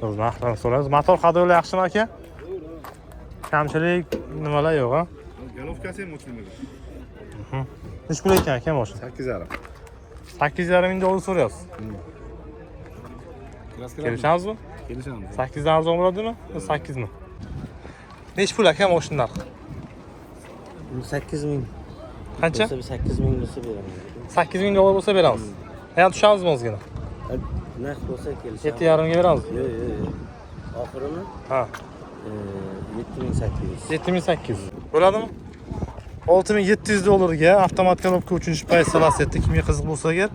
Narxlarni so'raymiz. Motor ходовой yaxshimi, aka? Kamchilik nimalar yo'q, a? Головка si ham ochilmagan. Nechi pul ekan, aka, mashina? 8,5. 8,5 ming dollar so'rayapsiz. Kelishamizmi? Kelishamiz. 8 dan arzon bo'ladimi? Yo 8 mi? Nechi pul, aka, mashina narxi? 8 ming. Qancha? Bo'lsa, 8 ming bo'lsa beraman. 8 ming dollar bo'lsa beramiz. Yana tushamizmi ozgina? Naqd bo'lsa kelishamiz. 7,5 ga beramiz. Yo'q. Oxirini Ha. 7800. 7800. Bo'ladimi? 6700 dollarga avtomat коробка 3 payt Lacetti kimga qiziq bo'lsa agar.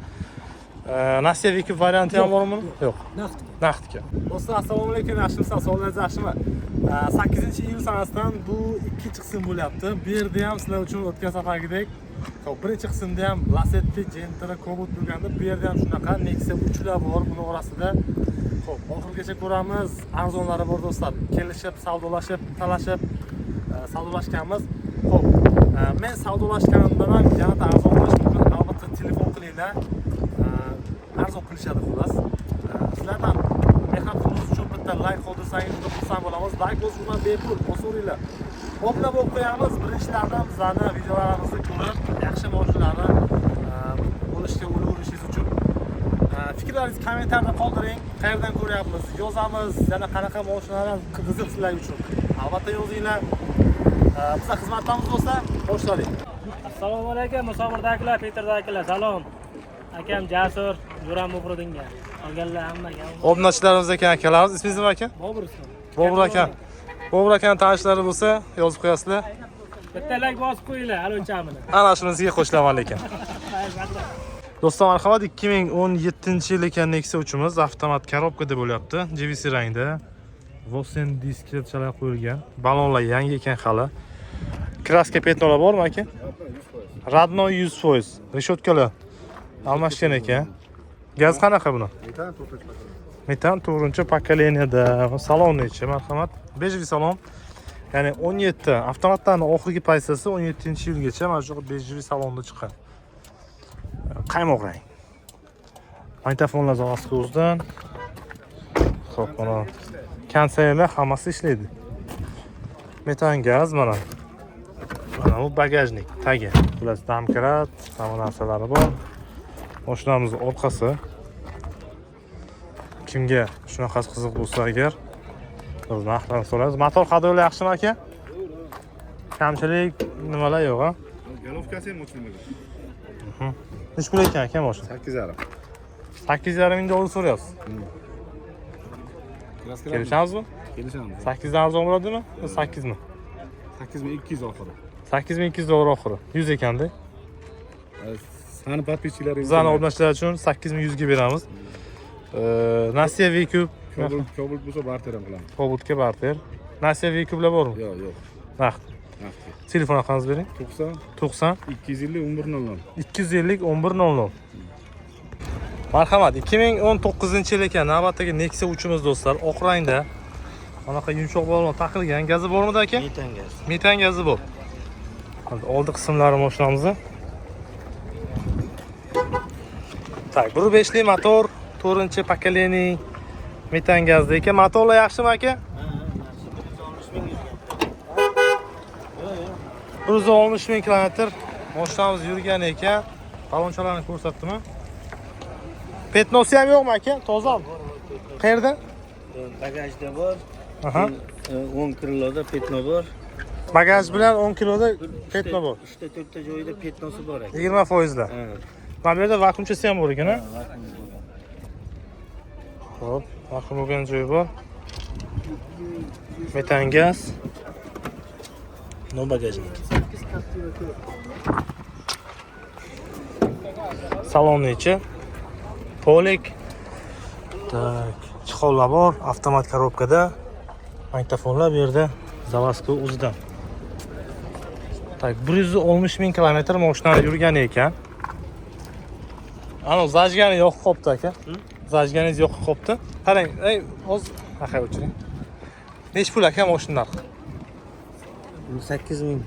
Nasiya выкуп varianti ham bormi? Yo'q. Naqd. Naqdga. Do'stlar, assalomu alaykum. Yaxshimisiz? Sog'ligingiz yaxshimi? 8 iyul sanasidan bu ikkinchi qism bo'lyapti. Bu yerda ham sizlar uchun o'tgan safargidek, xo'p, birinchi qismda ham Lacetti, Gentra, Cobalt bo'lganda, bu yerda ham shunaqa Nexia 3lar bor buni orasida. Xo'p, oxirigacha ko'ramiz. Arzonlari bor, do'stlar. Kelishib, savdolashib, talashib, savdolashganmiz. Xo'p, men savdolashganimdan ham yanada arzon qilish mumkin. Albatta telefon qilinglar. Arzon qilishadi xullas. Sizlardan mehnatimiz uchun bitta layk qoldirsangiz juda xursand bo'lamiz. Layk bosish bilan bepul, bosaveringlar. Obuna bo'lib qo'yamiz. Birinchilardan bizlarni videolarimizni ko'rib, yaxshi mashinalarni olishga ulgurishingiz uchun. Fikrlaringizni kommentariyada qoldiring. Qayerdan ko'ryapmiz, yozamiz, yana qanaqa mashinalar qiziq sizlar uchun. Albatta yozinglar. Bizlar xizmatdamiz, do'stlar. Boshladik. Assalomu alaykum, Musofirdagilar, Peterdagilar, salom. Akam Jasur, Jo'ram Muhriddinga. Qolganlar hammaga. Obunachilarimiz ekan akalarimiz. Ismingiz nima, aka? Bobur ismi. Bobur aka. Bobur akani tanishlari bo'lsa, yozib qo'yasizlar. Bitta layk bosib qo'yinglar, alonchamini. Ana shunisiga qo'shilaman lekin. Do'stlar, marhamat, 2017 yil ekan Nexia 3imiz avtomat коробка da bo'lyapti. JVC rangda. Vossen diskchalar qo'yilgan. Balonlar yangi ekan hali. Краска пятно lar bormi, aka? Родной 100%. Решётка lar almashgan ekan. Gaz qanaqa buni? Metan to'rtinchi поколение. Metan to'rtinchi поколения da. Salonni ichi, marhamat. Бежевый salon. Ya'ni 17 avtomatlarning oxirgi paysasi 17 yilgacha mana shu бежевый salonda chiqqan. Qaymoq rang. Magnitofonlar заводской o'zidan. Xo'p, mana konditsionerlar hammasi ishlaydi. Metan gaz mana. Mana bu багажник tagi. Xullas, домкрат, hamma narsalari bor. Mashinamiz orqasi. Kimga shunaqasi qiziq bo'lsa agar, biz narxlarni so'raymiz. Motor ходовой yaxshimi, aka? Kamchilik nimalar yo'q, a? Головка si ham ochilmagan. Nechi pul ekan, aka, mashina? 8,5. 8,5 ming dollar so'rayapsiz. Kelishamizmi? Kelishamiz. 8 dan arzon bo'ladimi? Yo 8 mi? 8200 oxiri. 8200 dollar oxiri. 100 ekanda. Sani подписчик laring. Bizlarni obunachilar uchun 8100 ga beramiz. Nasiya выкуп. Cobalt, Cobalt bo'lsa barter ham qilamiz. Cobaltga barter. Nasiya выкуп lar bormi? Yo'q. Naqd. Naqd. Telefon raqamingizni bering. 90 90 250 1100. 250 1100. Marhamat, 2019 yil ekan navbatdagi Nexia 3imiz, do'stlar, oq rangda. Anaqa yumshoq balon taqilgan. Gazi bormidi, aka? Metan gaz. Metan gazi bor. Hozir oldi qismlari mashinamizni. Так, 1.5 li motor, 4 поколение, metan gazda ekan. Motorlar yaxshimi, aka? Ha, yaxshi. 160 ming yurgan. Yo'q. 160 ming kilometr mashinamiz yurgan ekan. Balonchalarni ko'rsatdimi? Пятно si ham yo'qmi, aka? Tozami? Qayerda? Bagajda bor. Aha. O'ng крыло da пятно bor. Bagaj bilan 10 kiloda пятно bor. Uchta to'rtta joyida пятно si bor ekan. 20 foizlar. Ha. Mana bu yerda vakuumchasi ham bor ekan, a? Xo'p, vakuum bo'lgan joyi bor. Metan gaz. No багажник. Salonni ichi. Полик. Так, чехол lar bor, avtomat коробка da. Magnitofonlar bu yerda заводской o'zidan. Так, 160 ming kilometr mashinani yurgan ekan. Ano, зажигание yoqib qolibdi, aka. Зажигание ngiz yoqib qolibdi. Qarang, ey, hozir aka o'chiring. Nechi pul, aka, mashina narxi? 8 ming.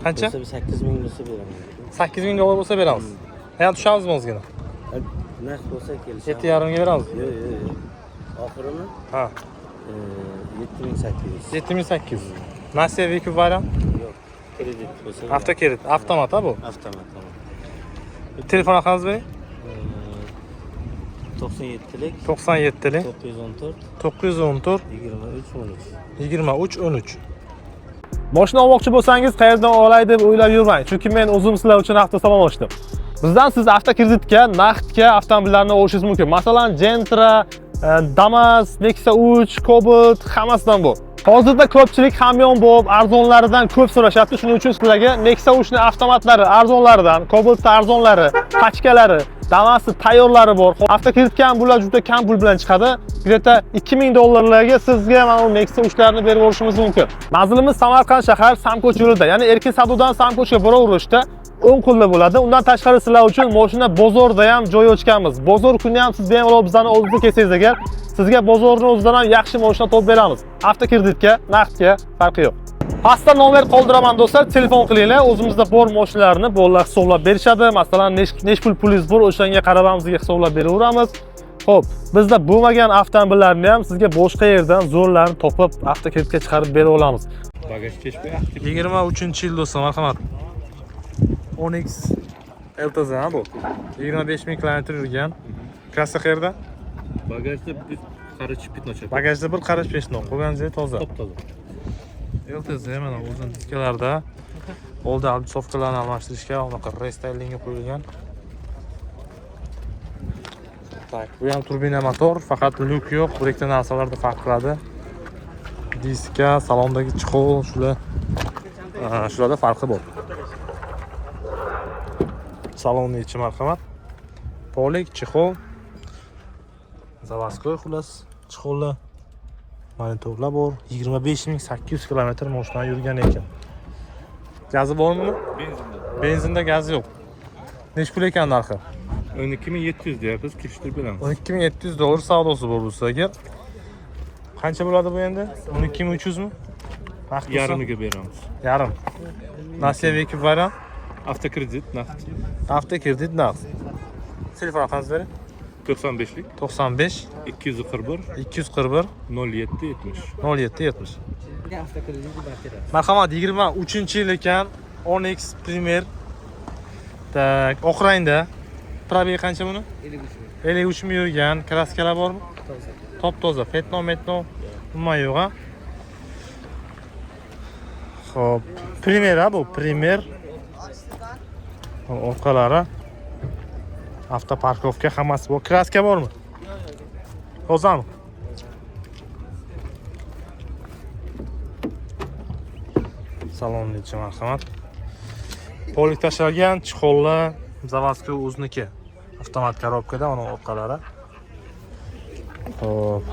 Qancha? Bo'lsa, 8 ming bo'lsa beraman. 8 ming dollar bo'lsa beramiz. Yana tushamizmi ozgina? Naqd bo'lsa kelishamiz. 7,5 ga beramiz. Yo'q. Oxirimi? Ha. 7800. 7800. Nasiya выкуп variant? Yo'q. Kredit bo'lsa. Avtokredit, avtomat ha bu. Avtomat, tamam. Telefon raqamingizni bering. 97lik 97lik 914 914 23 13. 23 13. Moshina olmoqchi bo'lsangiz qayerdan olay deb o'ylab yurmang, chunki men o'zim sizlar uchun avtosalon ochdim. Bizdan siz avtokreditga, naqdga avtomobillarni olishingiz mumkin. Masalan, Gentra, Damas, Nexia 3, Cobalt hammasidan bor. Hozirda ko'pchilik hamyonbop arzonlaridan ko'p so'rashyapti. Shuning uchun sizlarga Nexia 3 ni avtomatlari arzonlaridan, Cobaltni arzonlari, pachkalari, Damas'i tayyorlari bor. Avtokreditga ham bular juda kam pul bilan chiqadi. Где-то 2000 dollarlarga sizga mana bu Nexia 3larni berib yuborishimiz mumkin. Manzilimiz Samarqand shahar Samko'ch yo'lida, ya'ni Erkin savdodan Samko'chga boraverishda o'ng qo'lda bo'ladi. Undan tashqari sizlar uchun mashina bozorda ham joy ochganmiz. Bozor kuni ham siz bemalol bizlarni oldingizga kelsangiz agar, sizga bozorni o'zidan ham yaxshi mashina topib beramiz. Avtokreditga, naqdga farqi yo'q. Pastda nomer qoldiraman do'stlar, telefon qilinglar. O'zimizda bor mashinalarni bolalar hisoblab berishadi. Masalan, nech pul pulingiz bor, o'shanga qarab ham sizga hisoblab beraveramiz. Xo'p, bizda bo'lmagan avtomobillarni ham sizga boshqa yerdan zo'rlarni topib avtokreditga chiqarib bera olamiz. Bagaj kechmay 23-yil do'stlar, marhamat. Onix LTZ ha bu. 25 ming kilometr yurgan. Kraska qayerda? Bagajda bir qarich пятно chap. Bagajda bir qarich пятно, qolgan joyi toza. Top toza. LTZ mana o'zini diskalarda oldi облицовка larni almashtirishga unaqa restylinga qo'yilgan. Так, bu ham turbina motor, faqat lyuk yo'q, bir ikkita narsalarda farq qiladi. Diska, salondagi чехол, shular shularda farqi bor. Salonni ichi marhamat. Полик, чехол, заводской xullas, чехол lar, monitorlar bor. 25 800 kilometr mashina yurgan ekan. Gazi bormi? Benzinda. Benzinda gazi yo'q. Nechi pul ekan narxi? 12 700 deyapmiz, kelishtirib beramiz. 12 700 dollar savdosi bor bo'lsa agar. Qancha bo'ladi bu endi? 12 300 mi? Naqd bo'lsa? Yarmiga beramiz. Yarim. Nasiya выкуп variant? Avtokredit, naqd. Avtokredit naqd. Telefon raqamingizni bering. 95lik 95 241 241 07 70. 07 70. Marhamat, 23-yil ekan. Onix Premier. Так, oq rangda. Пробег qancha buni? 53 ming yurgan. Краска lar bormi? Top toza. Пятно, metno umuman yo'q, ha? Xo'p, Premier ha bu, Premier. Orqalari автопарковка hammasi bor. Краска bormi? Tozami? Salonni ichi marhamat. Полик tashlangan, чехол lar заводской o'ziniki. Avtomat коробка da uni orqalari. Xo'p.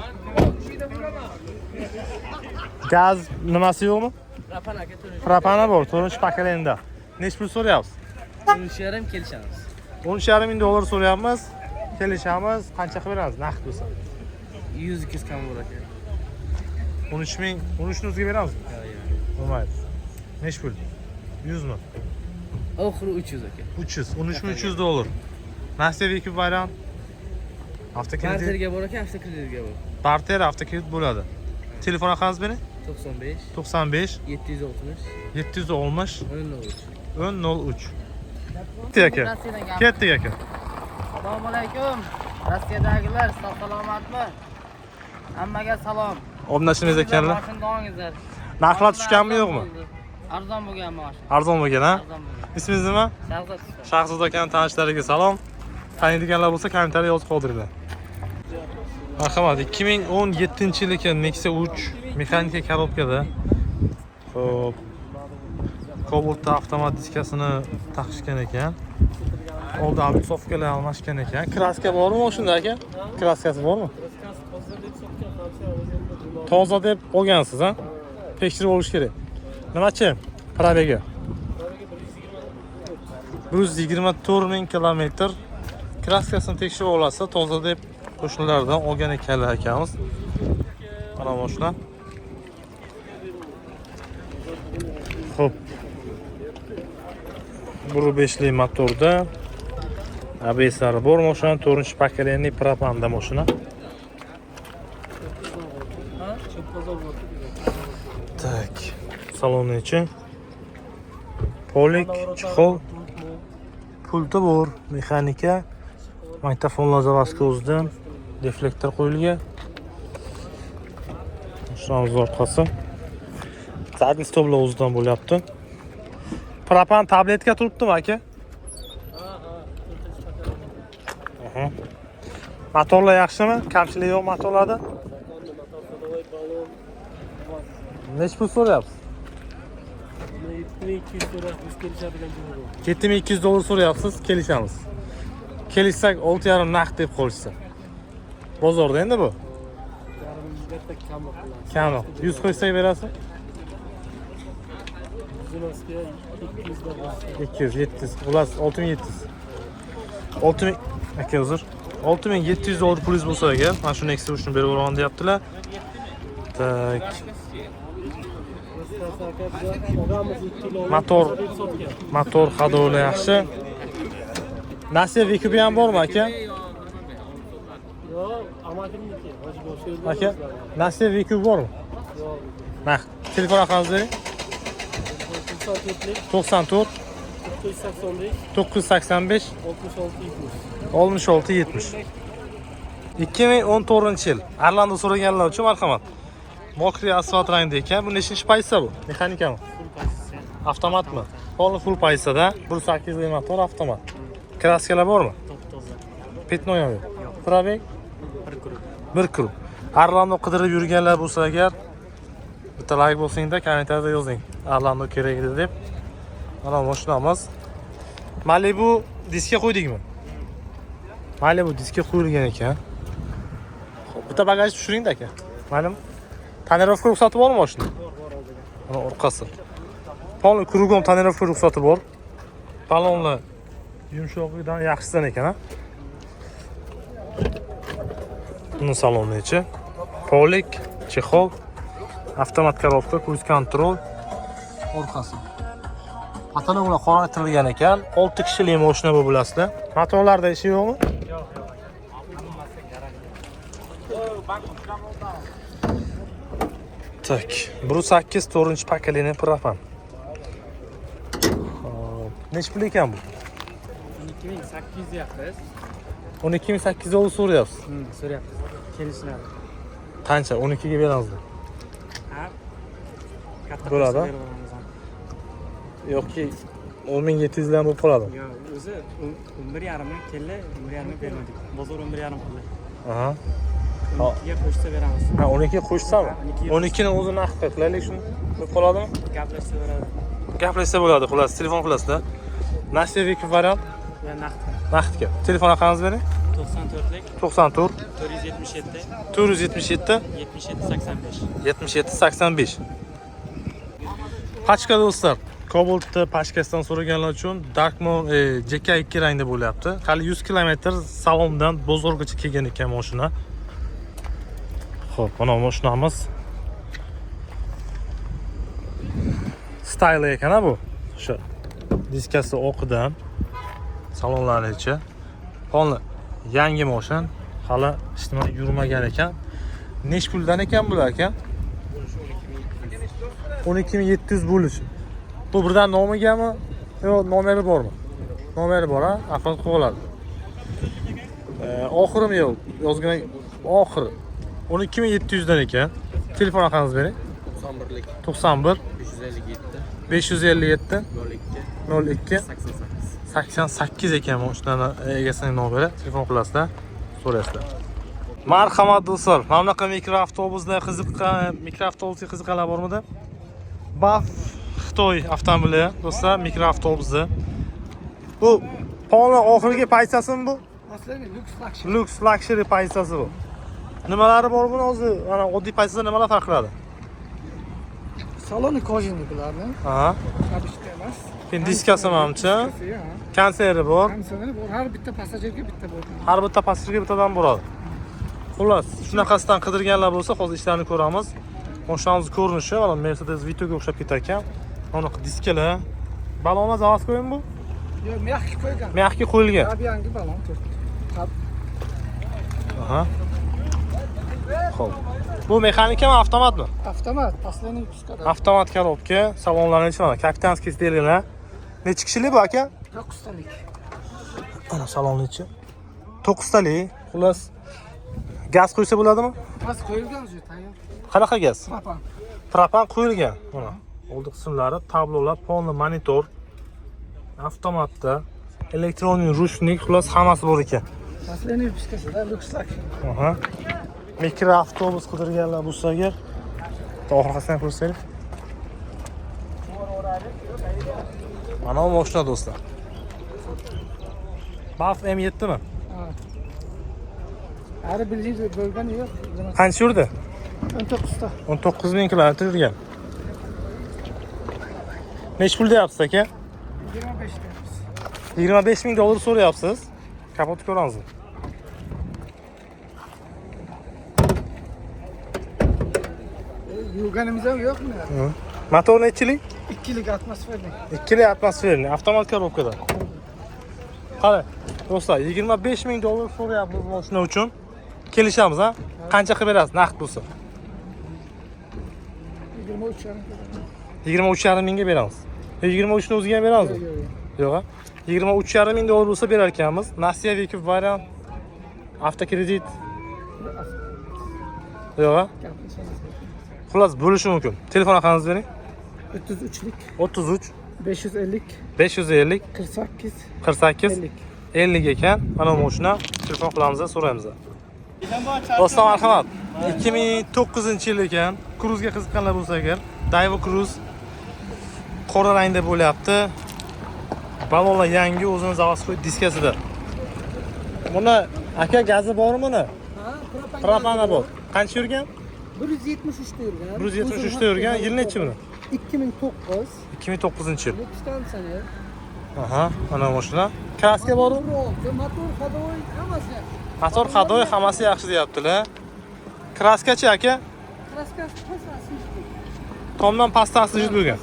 Gaz nimasi yo'qmi? Propan aka, to'rt. Propani bor, to'rtinchi поколение da. Nechi pul so'rayapsiz? 13,5 kelishamiz. 13,5 ming dollar so'rayapmiz. Kelishamiz. Qancha qilib beramiz naqd bo'lsa? 100-200 kam bo'lar aka. 13 ming, 13 ni o'ziga beramizmi? Bo'lmaydi. Nechi pul? 100 mi? Oxiri 300 aka. 300, 13 300 dollar. Nasiya выкуп variant. Avtokredit. Barterga bor aka, avtokreditga bor. Barter, avtokredit bo'ladi. Telefon raqamingizni bering. 95 95 760 760 10 10 03. Ketdik aka. Ketdik aka. Assalomu alaykum. Rossiyadagilar sog' salomatmi? Hammaga salom. Obunachimiz ekanlar. Mashina olingizlar. Narxlar tushganmi yo'qmi? Arzon bo'lgan mashina. Arzon bo'lgan, ha? Arzon bo'lgan. Ismingiz nima? Shahzod usta. Shahzod akani tanishlariga salom. Taniydiganlar bo'lsa kommentariya yozib qoldiringlar. Marhamat, 2017-yil ekan Nexia 3 mexanika коробка da. Xo'p. Cobaltda avtomat diskasini taqishgan ekan. Oldi облицовка lar almashgan ekan. Краска bormi shunda aka? Краска si bormi? Toza deb olgansiz, ha? Tekshirib olish kerak. Nimachi? Пробег i? 124 ming kilometr. Краска sini tekshirib olasiz, toza deb qo'shnilardan olgan ekanlar akamiz. Mana mashina. Xo'p. 1.5 li motorda ABSlari bor mashina, 4-поколение propanda mashina. Так, salonni ichi. Polik, чехол, pulti bor, mexanika, magnitofonlar заводской o'zidan, deflektor qo'yilgan. Mashinamiz orqasi. Задний stoplar o'zidan bo'lyapti. Propan tabletka turibdimi, aka? Aha. Motorlar yaxshimi? Kamchilik yo'q motorlarda? Nechi pul so'rayapsiz? 7200 so'rayapmiz, kelishadigan joyi bor. 7200 dollar so'rayapsiz, kelishamiz. Kelishsak 6,5 naqd deb qo'yishsa. Bozorda endi bu. Yarim yuzga kamroq qilamiz. Kamroq. 100 qo'ysak berasiz? Yuzmasga 200 dan 200, 700, xullas 6700. 6000 aka, uzr. 6700 dollar pulingiz bo'lsa agar, mana shu Nexia 3 ni berib yuboraman deyaptilar. Так. Og'amiz 2 kilo Motor. Motor ходовой yaxshi. Nasiya VQB ham bormi, aka? Yo'q, amakimniki. Hoji boshi. Aka, Nasiya VQB bormi? Yo'q. Naqd. Telefon raqamingizni bering. 94lik 94 985 985 66 70. 66 70. 2014 yil. Orlando so'raganlar uchun marhamat. Мокрый asfalt rangda ekan. Bu nechinchi pozitsiya bu? Mexanikami? Full pozitsiya. Avtomatmi? Полный full pozitsiyada. 1.8 lik motor, avtomat. Краска lar bormi? Top toza. Пятно ham yo'q. Пробег? Bir круг. Bir круг. Orlando qidirib yurganlar bo'lsa agar, bitta layk bosingda, kommentariyada yozing. Orlando kerak edi deb. Mana mashinamiz. Malibu diska qo'ydikmi? Malibu diska qo'yilgan ekan. Xo'p, bitta bagaj tushiringda, aka. Maylimi? Тонировка ruxsati bormi mashina? Bor, bor, oldiga. Mana orqasi. Полный кругом тонировка ruxsati bor. Balonlar yumshog'idan, yaxshisidan ekan, ha? Buni saloni ichi. Полик, чехол, avtomat коробка, круиз контроль. Orqasi. Потолок lar qoraytirilgan ekan. 6 kishilik mashina bu, bilasizlar. Motorlarda ishi yo'qmi? Yo'q, yo'q. Hammasi garantiya. Так, 1.8 to'rtinchi поколение propan. Xo'p, nechi pul ekan bu? 12800 deyapmiz. 12 800 dollar so'rayapsiz. So'rayapmiz. Kelishiladi. Qancha? 12 ga beramiz. Ha? Katta Bo'ladi, qo'shib berib yuboramiz. Yoki 10 700 dan bo'lib qoladi. Yo'q, o'zi 11,5 keldi, 11,5 bermadik. Bozor 11,5 qildi. Aha. 12 ga qo'shsa beramiz. Ha, 12 qo'shsami? 12 12 ni o'zi naqd qilaylik shuni. Bo'lib qoladimi? Gaplashsa beradi. Gaplashsa bo'ladi, xullas, telefon qilasizlar. Nasiya variant Va naqd. Naqdga. Telefon raqamingizni bering. 94lik 94 477 477 77 85. 77 85. Pachka, do'stlar. Cobaltni pachkasidan so'raganlar uchun Dark Mode JK2 rangda bo'lyapti. Hali 100 km salondan bozorgacha kelgan ekan mashina. Xo'p, mana mashinamiz. Style ekan, ha, bu. O'sha diskasi oqidan, salonlari ichi. Polni yangi mashina, hali hech nima yurmagan ekan. Nech puldan ekan bular, aka? 12 700 bo'lishi. Bu birdan nomigami yo nomeri bormi? Nomeri bor, ha? Afat qilib oladi. Oxirimi yo'q? Yozgan oxiri. 12 700 dan ekan. Telefon raqamingizni bering. 91lik 91 557 557 02 02 88. 88 ekan mashinani egasining nomeri. Telefon qilasizlar, so'raysizlar. Marhamat, do'stlar. Mana bunaqa mikroavtobuslar qiziqqan, mikroavtobusga qiziqqanlar bormidi? BAF Xitoy avtomobili, do'stlar, mikroavtobusni. Bu polni oxirgi pozitsiyasimi bu? Последний люкс лакшери. Lux luxury pozitsiyasi bu. Nimalari bor buni o'zi? Mana oddiy pozitsiyada nimalar farq qiladi? Saloni кожаный bularni. Aha. Обычный emas. Keyin diskasi manimcha, Diskasi, ha. konseri bor. Konditsioneri bor. Har bitta passajirga bitta bor. Har bitta passajirga bittadan bo'ladi. Xullas, shunaqasidan qidirganlar bo'lsa, hozir ishlarini ko'ramiz. Mashinamiz ko'rinishi mana Mercedes Vito'ga o'xshab ketar ekan. Mana bunaqa diskalar. Balonlar заводской mi bu? Yo'q, мягкий qo'ygan. Мягкий qo'yilgan. Tabi yangi balon turibdi. Tab Aha. Xo'p. Bu mexanikami, avtomatmi? Avtomat, последний выпуска da. Avtomat коробка, salonlarni ichi mana капитанский сиденье. Necha kishilik bu aka? 9talik. Ana salonni ichi. 9 talik. Xullas, gaz quysa bo'ladimi? Gaz qo'yilgan o'zi tayyor. Qanaqa gaz? Propan. Propan quyilgan. Mana oldi qismlari, tablolar, полный monitor. Avtomatda электронный ручник, xullas hammasi bor ekan. Последний выпуска sida lyukslar. Aha. Mikroavtobus qidirganlar bo'lsa agar, orqasidan ham ko'rsataylik. Mana bu mashina do'stlar. BAF M7 mi? Ha. Hali bildiğiniz bo'lgani yo'q. Qancha yurdi? 19ta. 19 ming kilometr yurgan. Necha pul deyapsiz aka? 25 deyapmiz. 25 ming dollar so'rayapsiz. Kapotni ko'ramiz. Yuvganimiz ham yo'qmi? Motor nechilik? 2lik atmosfernik. Ikkili atmosferniy, avtomat коробка da. Qara, do'stlar, 25 ming dollar so'rayapmiz mashina uchun. Kelishamiz, ha? Qancha qilib berasiz naqd bo'lsa? 23 yarim. 23,5 mingga beramiz. Yo, 23 ni o'ziga ham beramizmi? Yo'q, yo'q. Yo'q, ha? 23,5 ming dollar bo'lsa berar ekanmiz. Nasiya vekib variant, avtokredit. Yo'q, ha? Gaplashamiz. Xullas bo'lishi mumkin. Telefon raqamingizni bering. 33lik 33 550 550 48 48 50. 50 ekan. Mana bu mashina. Telefon qilamiz, so'raymiz. Do'stlar, marhamat. 2009-yil ekan. Cruze'ga qiziqqanlar bo'lsa agar, Daewoo Cruze qora rangda bo'lyapti. Balonlar yangi, o'zini заводской diskasida. Buni aka gazi bormi buni? Ha, propan. Propani bor. Qancha yurgan? 173 ta yurgan. 173 ta yurgan. Yil nechi buni? 2009. 2009-yil. Lyuks konditsioner. Aha, mana mashina. Краска bormi? Motor, ходовой hammasi yaxshi. Motor ходовой hammasi yaxshi deyaptilar. Краска chi aka? Краска si past asli. Tomdan pastdan yuz bo'lgan.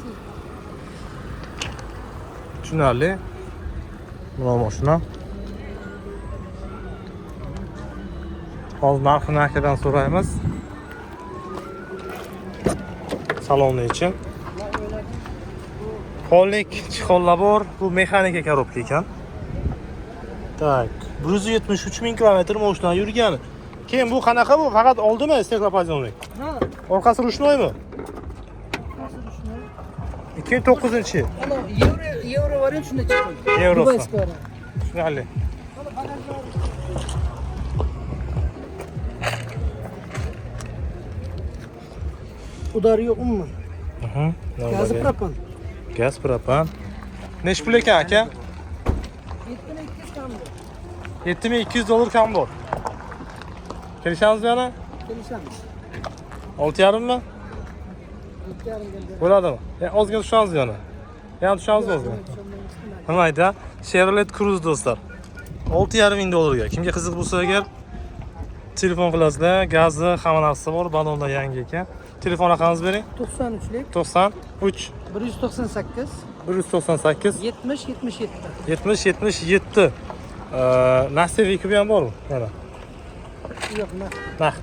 Tushunarli. Mana mashina. Hozir narxini akadan so'raymiz. Salonni ichi. Pollik чехол lar bor. Bu mexanika коробка ekan. Так, 173 ming kilometr mashina yurgan. Keyin bu qanaqa bu? Faqat oldimi стеклоподъёмник? Ha, Orqasi ручной mi? 2009-yil. ana yevro variant shunday chiqadi. Yevrosi. Дубайский variant. Tushunarli. Mana bagajlar. Удар yo'q umuman. Gazi propan. Gaz propan. Nechi pul ekan aka? 7200 kamdi. 7200 dollar kam bor. Kelishamizmi yana? Kelishamiz. 6,5 mi? 7,5 ga. Bo'ladimi? Ya, ozgina tushamiz yana. Yana tushamiz ozgina. Mayda. Chevrolet Cruze do'stlar. 6,5 ming dollarga. Kimga qiziq bo'lsa agar telefon qilasizlar. Gazi, hamma narsasi bor, balonlar yangi ekan. Telefon raqamingizni bering. 93lik 93 198 198 70 77. 70 77. Nasiya vekubi ham bormi? Mana. Yo'q, naqd. Naqd.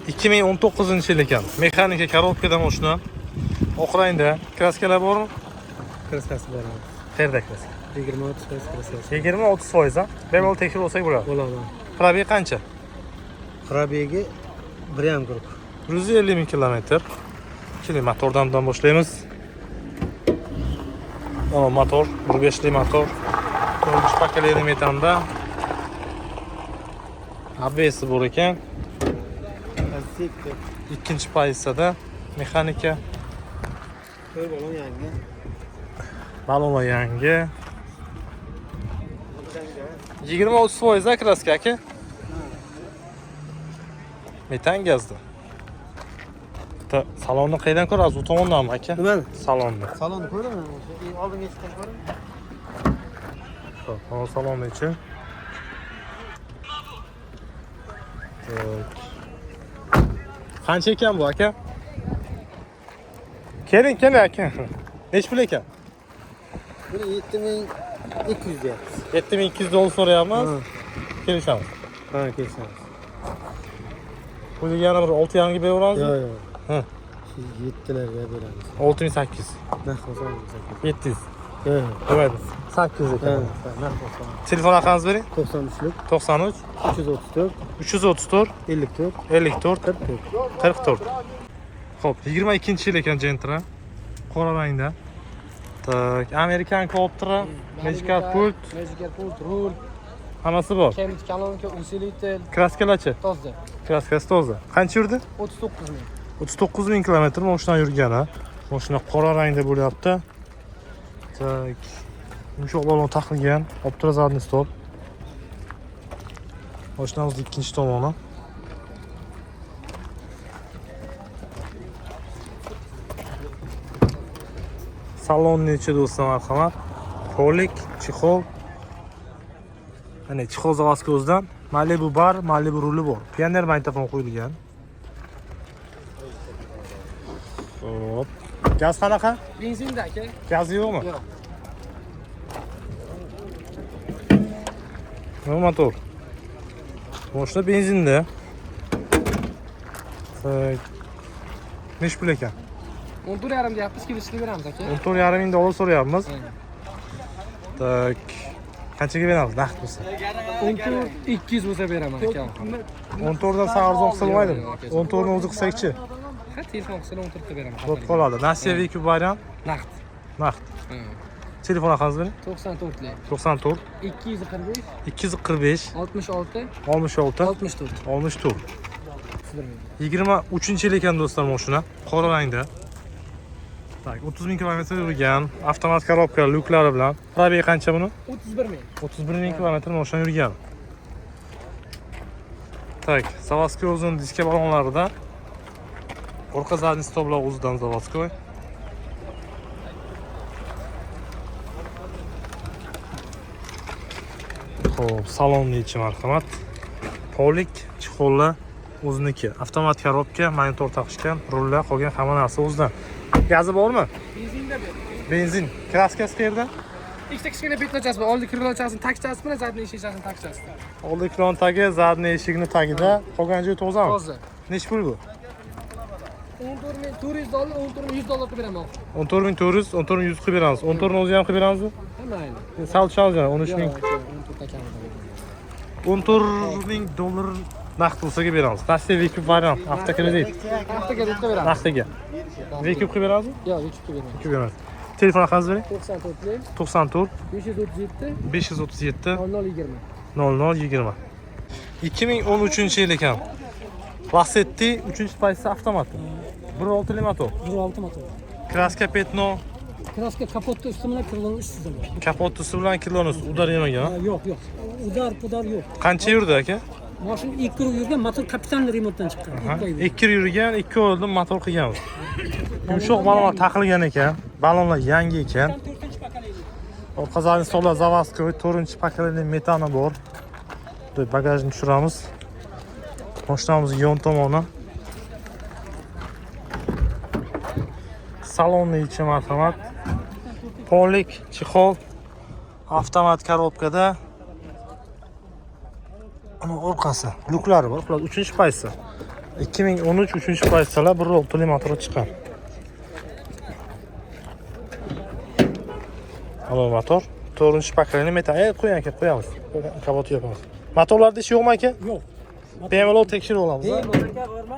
2019-yil ekan. Mexanika коробка da mashina. Oq rangda. Краска lar bormi? Краска si bor. Qayerda краска? 20-30% краска si. 20-30 foiz, ha? Bemalol tekshirib olsak bo'ladi. Bo'ladi. Пробег qancha? Пробег i 1,5 guruh. 150 ming kilometr. Keling, motordan boshlaymiz. Mana motor, 1.5 li motor. To'rtinchi поколение metanda. ABS bor ekan. Ikkinchi pozitsiyada mexanika. To'rt balon yangi. Balonlar yangi. 20-30 foiz краска aka. Metan gazda. Bitta salonni qayerdan ko'rasiz? U tomondanmi aka? Nimani? Salonni. Salonni ko'raman. Oldinga chiqqan ko'raman. Xo'p, mana salonni ichi. Так. Qancha ekan bu aka? Keling, keling aka. Nechi pul ekan? Buni 7200 deyapmiz. 7200 dollar so'rayapmiz. Ha. Kelishamiz. Ha, kelishamiz. Bu degani bir 6,5 ga beraveramizmi? Yo'q, yo'q. Ha. 7larga beramiz. 6800. Naq bo'lsa 8. 700. Yo'q. Demaydi. 800 ekan. Naq bo'lsa. Telefon raqamingizni bering. 93lik 93 334 334 54 54 44. 44. Xo'p, 22-yil ekan Gentra. Qora rangda. Так, Amerikan Optra, Magical pult, Magical pult, rul, hammasi bor. Cambridge kolonka, усилитель, Kraskalarchi? toza. Kraskasi toza. Qancha yurdi? 39 ming. 39 ming kilometr mashina yurgan ha. Mashina qora rangda bo'lyapti. Так, yumshoq balon taqilgan, Optra задний stop. Mashinamizni ikkinchi tomoni. Salonni ichi do'stlar marhamat. Polik, чехол. Mana чехол заводской o'zidan. Malibu bar, Malibu ruli bor. Pioneer magnitofon qo'yilgan. Hop. Gaz qanaqa? Benzinda aka. Gazi yo'qmi? Yo'q. Nima motor? Mashina benzinda. Так. Nechi pul ekan? 14,5 deyapmiz, kelishib beramiz aka. 14,5 ming dollar so'rayapmiz. Так. Qanchaga beramiz naqd bo'lsa? 14 200 bo'lsa beraman aka. 14 dan sal arzon qilsa bo'lmaydimi? 14 ni o'zi qilsakchi? Ha, telefon qilsa 14 ta beraman. Bo'lib qoladi. Nasiya VQ variant Naqd. naqd. Telefon raqamingizni bering. 94lik 94 245 245 66 66 64. 64. 23 yil ekan do'stlar mashina. Qora rangda. Так, 30 ming kilometr yurgan, avtomat korobka, lyuklari bilan. Пробег qancha buni? 31 ming. 31 ming kilometr mashina yurgan. Так, заводской o'zini diska balonlarida. Orqa задний stoplar o'zidan заводской. Xo'p, salonni ichi marhamat. Polik, чехол lar o'ziniki. Avtomat korobka, monitor taqishgan, rullar, qolgan hamma narsa o'zidan. Gazi bormi? Benzinda ber. Benzin. Kraskasi qayerda? Ikkita kichkina пятно chasi bor. Oldi крыло chasini tagchasi bilan задний eshikchasini tagchasi. Oldi крыло ni tagi, задний eshigini tagida, qolgan joyi tozami? Toza. Nechi pul bu? 14 ming 400 dollar, 14 ming 100 dollar qilib beraman. 14 400, 14 100 qilib beramiz. 14 ni o'zi ham qilib beramizmi? Ha, mayli. Sal tushamiz yana 13 ming. Yo'q, 14 ta kamida. 14 ming dollar naqd bo'lsaga beramiz. Rossiya выкуп variant, avtokredit. Avtokredit qilib beramiz. Naqdiga. Выкуп qilib beramizmi? Yo'q, выкуп qilib beramiz. Выкуп beramiz. Telefon raqamingizni bering. 94 94 537 537 0020. 0020. 2013 yil ekan. Lacetti 3-pozitsiya avtomat. 1.6 li motor. 1.6 motor. Kraska пятно, Kraska kapotni usti bilan крыло ni ustida bor. Kapot usti bilan крыло ni usti удар yemagan. Ha, yo'q, yo'q. Удар, pudar yo'q. Qancha yurdi aka? Mashina ikki yil yurgan, motor kapital remontdan chiqqan. Ha, Ikki oy yurgan. 2 yil yurgan, 2 oy oldin motor qilganmiz. Yumshoq balonlar taqilgan ekan. Balonlar yangi ekan. To'rtinchi поколение. Orqa задний stollar заводской, 4-поколение metani bor. Bagajni tushiramiz. Mashinamiz yon tomoni. Salonni ichi marhamat. Polik, чехол, avtomat korobkada. Ana orqasi, lyuklari bor. Xullas, 3-pozitsiya. 2013 3-pozitsiyalar 1.6 li motori chiqqan. Alo motor. 4-поколение metan. Qo'ying aka, qo'yamiz. Kapot yopamiz. Motorlarda ish yo'qmi aka? Yo'q. Bemalol tekshirib olamiz. a?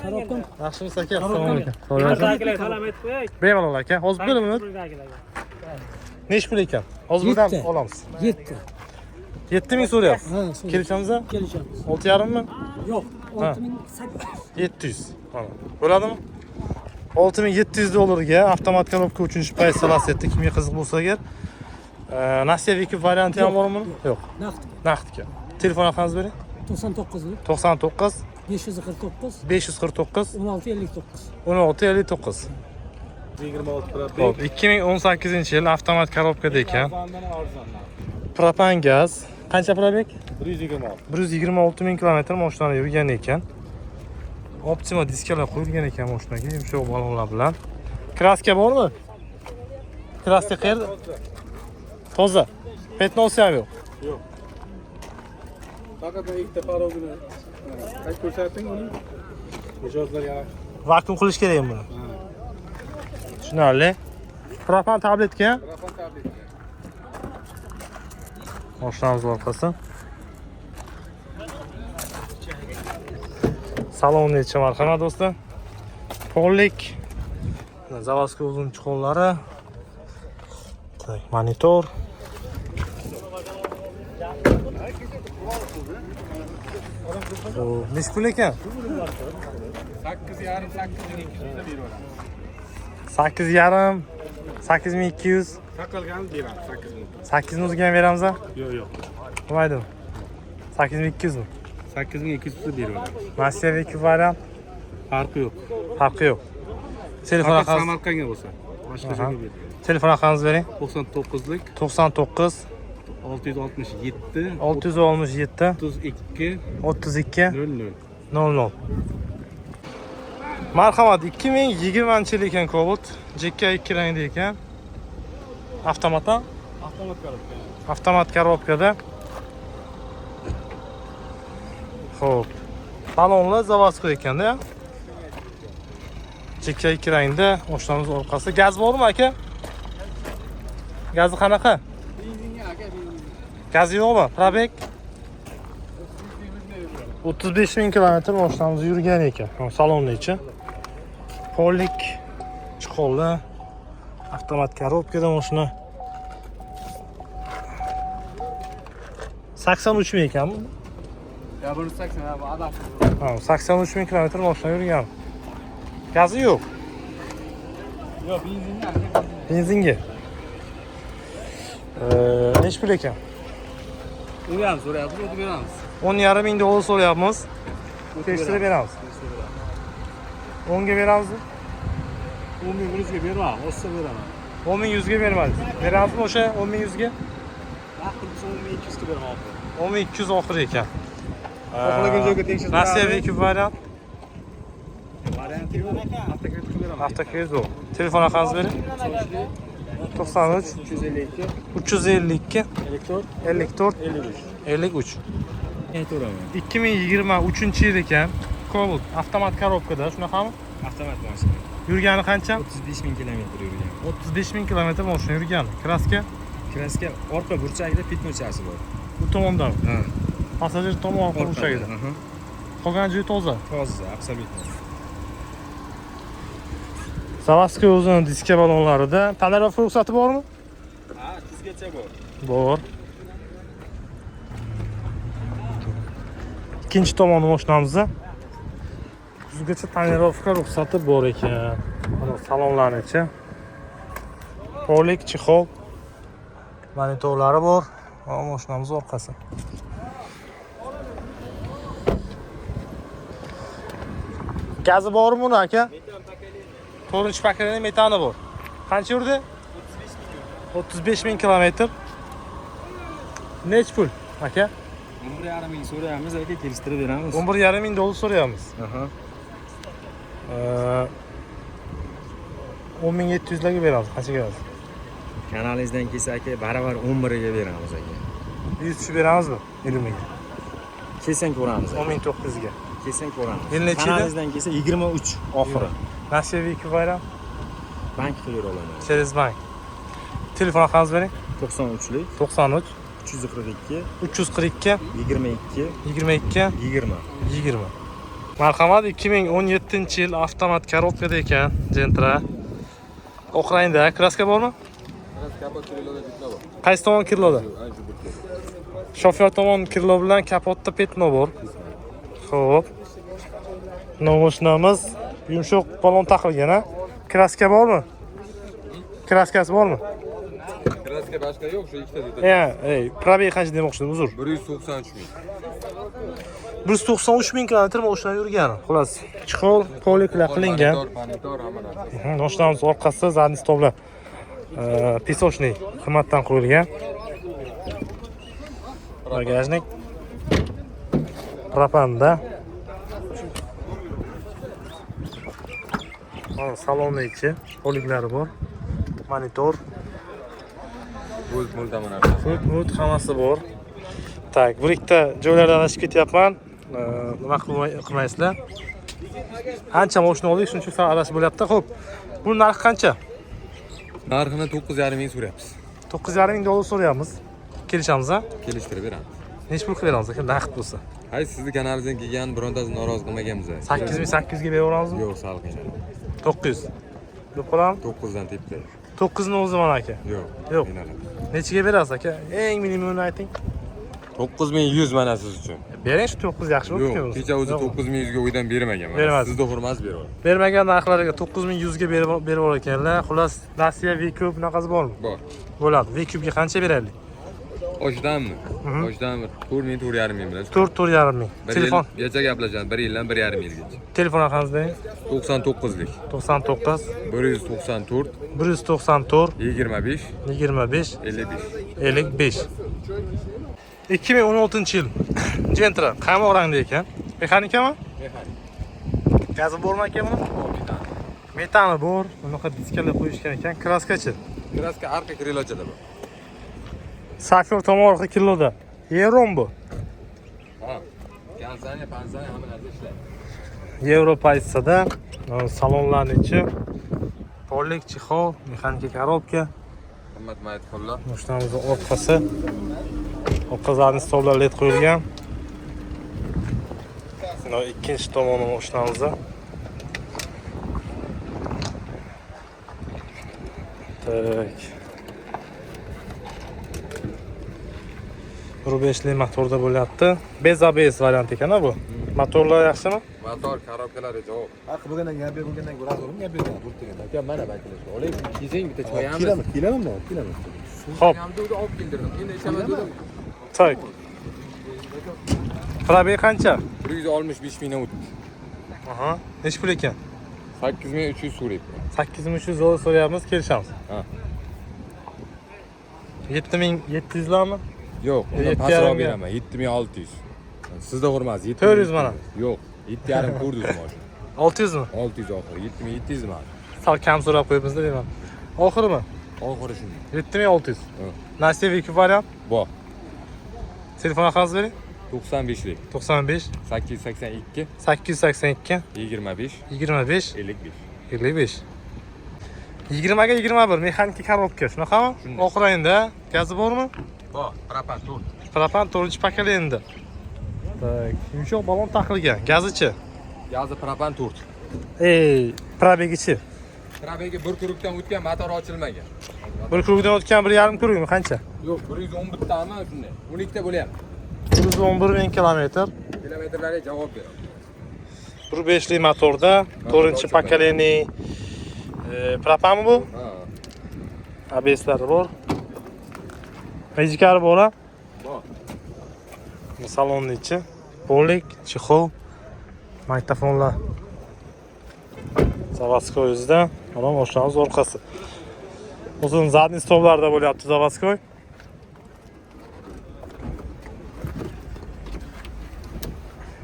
Korobkam Yaxshimisiz aka? Assalomu alaykum. Peterdagilar salom aytib qo'yay. Bemalol aka. Hozir bir minut. Nechi pul ekan? Hozir birdan Yetti. olamiz. 7. 7 ming so'rayapsiz. Ha, so'rayapsiz. Kelishamiz? Kelishamiz. 6,5 mi? Yo'q, Ha. 6800. 700. Mana. Bo'ladimi? 6700 dollarga avtomat korobka 3-pozitsiya Lacetti kimga qiziq bo'lsa agar. Nasiya выкуп varianti ham bormi? Yo'q. Naqd. Naqdga. Telefon raqamingizni bering. 99 99 549 549 16 59. 16 59. 26 пробег. Xo'p, 2018 yil avtomat korobkada ekan. Arzondan arzon. Propan gaz. Qancha пробег? 126. 126 ming kilometr mashinani yurgan ekan. Optima diskalar qo'yilgan ekan mashinaga, yumshoq balonlar bilan. Kraska bormi? Kraska qayerda? Toza. Пятно si ham yo'q. Yo'q. Faqat ikkita порог ini ko'rsating uni. Mijozlar yana Vakuum qilish kerak buni. Tushunarli. Propan tabletka. Propan tabletka. Mashinamiz orqasi. Salonni ichi marhamat do'stlar. Pollik. Zavodskiy uzun chiqonlari. Так, monitor. Xo'p, nechi pul ekan? 8,5 8200 ta beraveramiz. 8,5 8200. Taqalganini beramiz 8000. 8 o'ziga ham beramiz a? Yo'q, yo'q. Bo'lmaydimi? 8200 mi? 8200 ta beraveramiz. Rossiyadagi variant Farqi yo'q. farqi yo'q. Telefon Faqat raqamingiz Samarqandga bo'lsa. Boshqa Aha. joyga bermaymiz. Telefon raqamingizni bering. 99lik 99 667 667 32 32 00. 00. Marhamat, 2020 yil ekan Cobalt. Jekka 2 rangda ekan. Avtomat? Avtomat korobka. Avtomat korobkada. Xo'p. Balonlar zavodskiy ekanda. Chekka 2 rangda, oshnamiz orqasi. Gaz bormi aka? Gazi qanaqa? Gazi yo'qmi? Probeg 35 ming kilometr mashinamiz yurgan ekan. Salonni ichi. Pollik, chiqolli, avtomat korobkada mashina. 83 ming ekanmi? Ya 180 ha, bu adashib. Ha, 83 ming kilometr mashina yurgan. Gazi yo'q. Yo'q, benzinga aka. Benzinga. Nechi pul ekan? Uni ham so'rayapmiz, o'tib beramiz. 10,5 ming dollar so'rayapmiz. Tekshirib beramiz. 10 ga beramizmi? 10 ming 100 ga bermam, oshsa beraman. 10 ming 100 ga bermaymiz. Beramizmi o'sha 10 ming 100 ga? Naqd qilsa 10 ming 200 ga beraman oxiri. 10 ming 200 oxiri ekan. Xohlagan joyga tekshirib Rossiyadagi variant Varianti yo'q. Avtokredit qilib beraman. avtokredit yo'q. Telefon raqamingizni bering. 93 352 352 54 54 53. 53. Aytaveraman. 2023 yil ekan. Cobalt avtomat korobkada, shunaqami? Avtomat mashina. Yurgani qancha? 35 ming kilometr yurgan. 35 ming kilometr mashina yurgan. Kraska Kraska orqa burchagida pitnochasi bor. bu tomondan. Ha. Passajir tomon orqa burchagida. Aha. Qolgan joyi toza. Toza, absolyutно. Zavodskiy o'zini diska balonlarida. Tonirovka ruxsati bormi? Ha, tizgacha bor. Bor. Ikkinchi tomoni mashinamizda kuzgacha tonirovka ruxsati bor ekan. Mana salonlarni ichi. Polik, chexol, monitorlari bor. Mana mashinamiz orqasi. Gazi bormi uni aka? 4-chi pokoleniya metani bor. Qancha yurdi? 35 ming kilometr. Nech pul aka? 11,5 ming so'rayapmiz aka, kelishtirib beramiz. 11,5 ming dollar so'rayapmiz. Aha. 10 700 larga beramiz. Qanchaga beramiz? Kanalingizdan kelsa aka, baravar 11 ga beramiz aka. 100 tushib beramizmi? 50 mingga. Kelsang ko'ramiz. 10 900 ga. Kelsang ko'ramiz. Yil nechi edi? Kanalingizdan kelsa 23 oxiri. Nasiyaviy variant Bank qilib bera olaman. Через bank. Telefon raqamingizni bering. 93lik 93 342 342 22 22 20. 20. Marhamat, 2017 yil avtomat korobkada ekan Gentra. Oq rangda, kraska bormi? Qaysi tomon крыло da? Shofyor tomon крыло bilan kapotda пятно bor. Xo'p. Mashinamiz yumshoq balon taqilgan, ha? Kraska bormi? Kraskasi bormi? Kraska boshqa yo'q, shu ikkita detal. E, ey, пробег qancha demoqchi edim, uzr. 193 ming. 193 ming kilometr mashina yurgan. Xullas, chexol, poliklar qilingan. Monitor, monitor hamma narsa. Mashinamiz orqasi задний stollar песочный qimmatdan qo'yilgan. Bagajnik propanda. Mana salonni ichi, poliklari bor. Monitor, Pult, mult hamma narsa. Pult, mult hammasi bor. Так, bir ikkita joylardan adashib ketyapman. Nima qilmaysizlar? Ancha mashina oldik, shuning uchun sal adashib bo'lyapti. Xo'p, bu narxi qancha? Narxini 9,5 ming so'rayapmiz. 9,5 ming dollar so'rayapmiz. Kelishamiz, a? Kelishtirib beramiz. Nechi pul qilib beramiz aka, naqd bo'lsa? Hay, sizni kanalingizdan kelgan birontasini norozi qilmaganmiz. 8800 ga beraveramizmi? Yo'q, sal qiynaladi. 900. Deb qo'yamiz. 9 dan tepdi. 9 ni o'zi mana aka. Yo'q. Yo'q. Qiynaladi. Nechiga berasiz aka? Eng minimumini ayting. 9100 mana siz uchun. Bering shu 9 yaxshi bo'lib Yo'q, kecha o'zi 9100 ga o'ydan bermagan. Mana Bermadi. sizni hurmat beryapti. Bermagan narxlariga 9100 ga berib yuborar ekanlar. Xullas, Rossiya V-Cube bunaqasi bormi? Bor. Bo'ladi. V-Cube'ga qancha beraylik? Oshidanmi? Oshidan 4 ming, 4,5 ming bilan. 4 4,5 ming. Bir Telefon, yil gacha gaplashamiz, 1 yildan 1,5 yilgacha. telefon raqamingizni bering. 99lik 99 194 194 25 25 55. 55. 2016-yil Gentra qaymoq rangda ekan. Mexanikami? Mexanik. Gazi bormi aka buni? Metani bor. Bunaqa diskalar qo'yishgan ekan. Kraskachi. Kraska arqa krilochada bor. Safir tomon orqa kiloda. Yevromi bu? Ha. Kansaniya, pansaniya hamma narsa ishlaydi. Yevro pozitsiyada salonlarning ichi pollik, chexol, mexanika korobka, Qimmat maytxonlar. mashinamizni orqasi. Orqa zadniy stollar led qo'yilgan. Mana ikkinchi tomoni mashinamizni. Так. 1.5 li motorda bo'lyapti. Bez ABS variant ekan bu. Motorlar yaxshimi? Motor, korobkalari javob. Haq bo'lgandan gap ber, bo'lgandan rozi bo'ling, gap bergan, bo'lib degan. Aka, mana baklashga olay. Kelsang bitta choyamiz. Kelaman, kelaman, kelaman. Xo'p. Hamda olib keldirdim. Endi ichaman dedim. Так. Пробег qancha? 165 mingdan o'tdi. Aha. Nechi pul ekan? 8300 so'rayapman. 8300 dollar so'rayapmiz, kelishamiz. Ha. 7700 larmi? Yo'q, undan Yetti pastroq yarimga. beraman. 7600. Sizda hurmat, 400 mana. Yo'q, 7,5 ko'rdingiz mashina. 600 mi? 600 oxiri, 7700 mana. Sal kam so'rab qo'yibmiz-da deyman. Oxirimi? Oxiri shunday. 7600. Ha. Nasiya VQ variant. Bor. Telefon raqamingizni bering. 95lik 95 882 882 25 25 55. 55. 20 ga 21 mexanika korobka, shunaqami? Shunday. Oq rangda, gazi bormi? Bor, propan 4. Propan 4-поколение. Так, yumshoq balon taqilgan. Gazichi? Gazi propan 4. Ey, пробег ichi. Пробег i bir круг dan o'tgan, motor ochilmagan. Bir круг dan o'tgan, 1,5 круг mi qancha? Yo'q, 111 tami shunday. 12 ta bo'lyapti. 111 ming kilometr. Kilometrlarga javob beradi. 1.5 li motorda, 4-поколение propanmi bu? Ha. ABSlari bor. Mejikari bor, a? Bor. Bu salonni ichi. Полик, чехол, magnitofonlar. Заводской o'zida, mana mashinamiz orqasi. Uzun задний stollarda bo'lyapti заводской.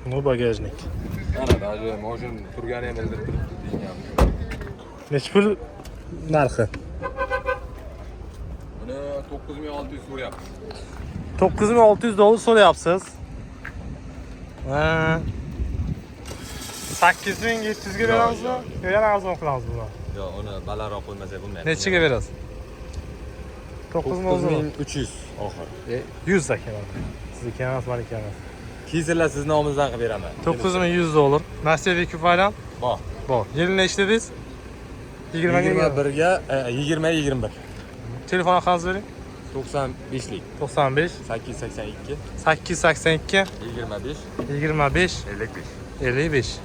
Bu bagajnik. Mana даже mashina turgani ham bildirib turibdi degan. Nechi pul narxi? Buni 9600 so'rayapmiz. 9600 dollar so'rayapsiz. Ha. 8700 ga beramizmi? Yo, yana arzon qilamiz buni. Yo'q, uni balandroq qo'ymasak bo'lmaydi. Nechiga berasiz? 9 9300 oxiri. 100 aka. Sizniki emas, maniki emas. Keyinlar sizni nomingizdan qilib beraman. 9100 dollar. Nasiya VQ variant Bor. bor. Yilini nechi dedingiz? 20 ga 21 ga 20 21. Telefon raqamingizni bering. 95lik 95 882 882 25 25 55. 55.